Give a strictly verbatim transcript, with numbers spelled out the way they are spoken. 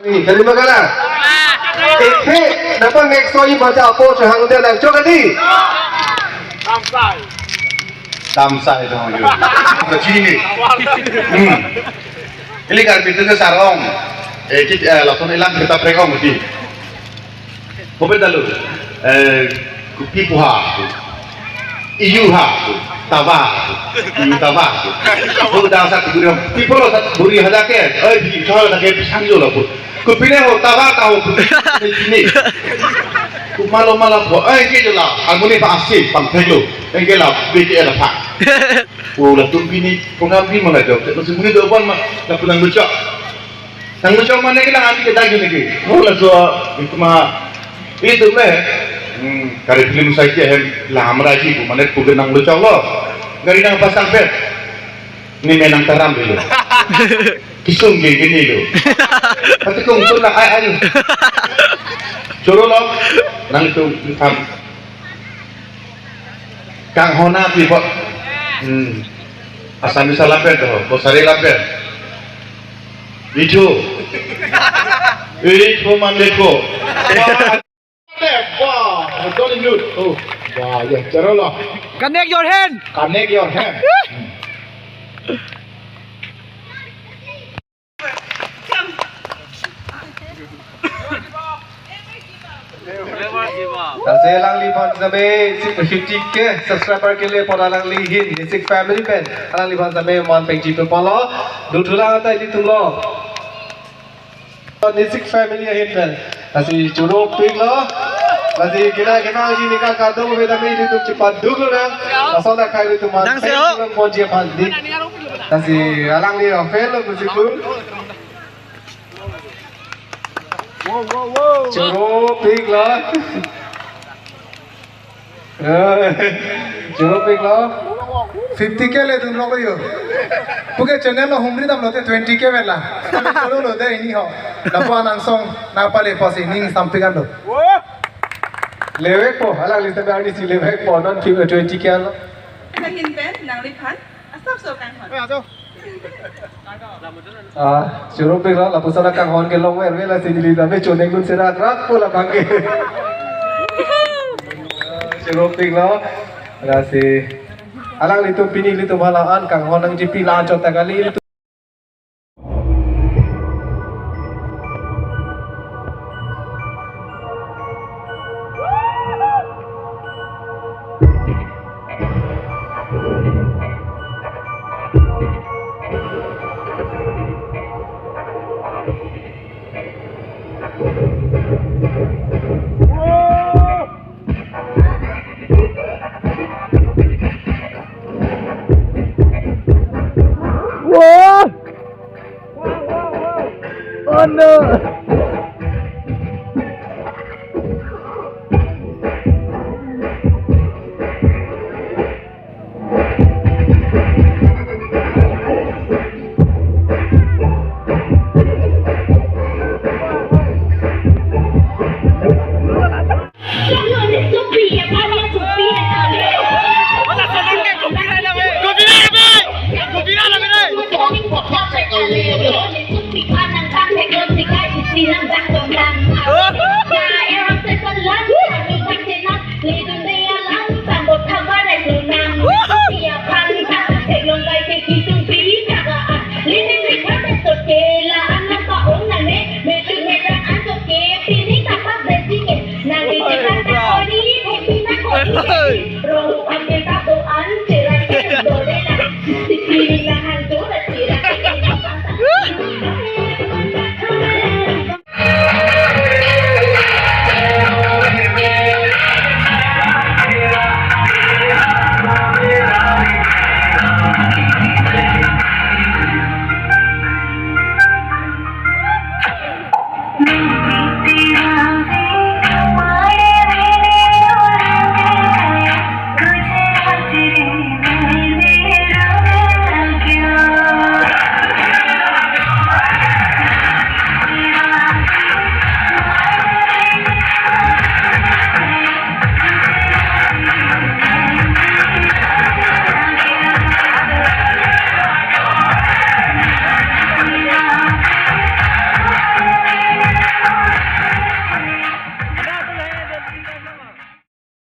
Ni, kali magala. Ekhe, napa next story baca apa cahang dia nang cok ati. Tamsai dong yo. Kecil ni. Hmm. Ili Karbi itu ke sarong. Eh, kita, eh, langsung ilang kita pregong mesti. Kopet dalu. Eh, kopi puha. Iyu ha. Tava. Iyu tava. Ho dasar buri. Tipo lo sat buri hada ke. Eh, di soal hada ke pisang jo lo pu. Kopine ho tava tahu. Ini. Kumalo mala po. Eh, ke jo la. Harmoni pa asi pang thek lo. Eh, ke la B T L pa. Oh, latum pini program di mana jo. Latum pini do ban ma. Latum nang lucu. Nang lucu mana ke nang ami kita gini ke. Oh, laso itu ma itu le. Hmm, kari film saya ke hem lam raji ku mana ku nang lucu lo. Gari nang pasang pet. Ni menang taram dulu. Kisung gini lo. Pati kung tu na ai ai. Choro lo. Nang itu kam. Kanghon api po. Hmm. Assamese lapen to, Kosari lapen. Itu. Itu mande ko. Wah, betul ini. Oh, wah, ya, choro lo. Connect your hand. Connect your hand. Hmm. Lasi alangliphan same fifty K subscriber kele pon alangli ahin Nisik family pen alangliphan same man pengji pe palo. Duthulang atai di tumlo. Nisik family ahin pen. Lasi choro pik lo. Lasi kena kena ji nika kadung beda me di tum cepat duk lo nang. Asal dak khai di tum man. Nang seo. Pengji pon ji aphan di. Lasi alangli ofel lo musiku. Choro pik lo. Choro pik lo. Fifty K le dun lo yo. Puke channel lo humri dam lote twenty K vela. Choro lo de ini ho. Dapo anang song na pale pasi ning samping ando. Levek po, alangli same arnisi levek po, non twenty K lo. Ahin pen nangliphan. Asap so kanghon. Ah, choro pik lo, lapuson akanghon ke long ver ve lasi neli dame choneng dun sera krak po labang ke. Choro pik lo, lasi alanglitum pini ilitum hala an kanghon nangchepi la chot ta kali ilitum. Wah! Oh no!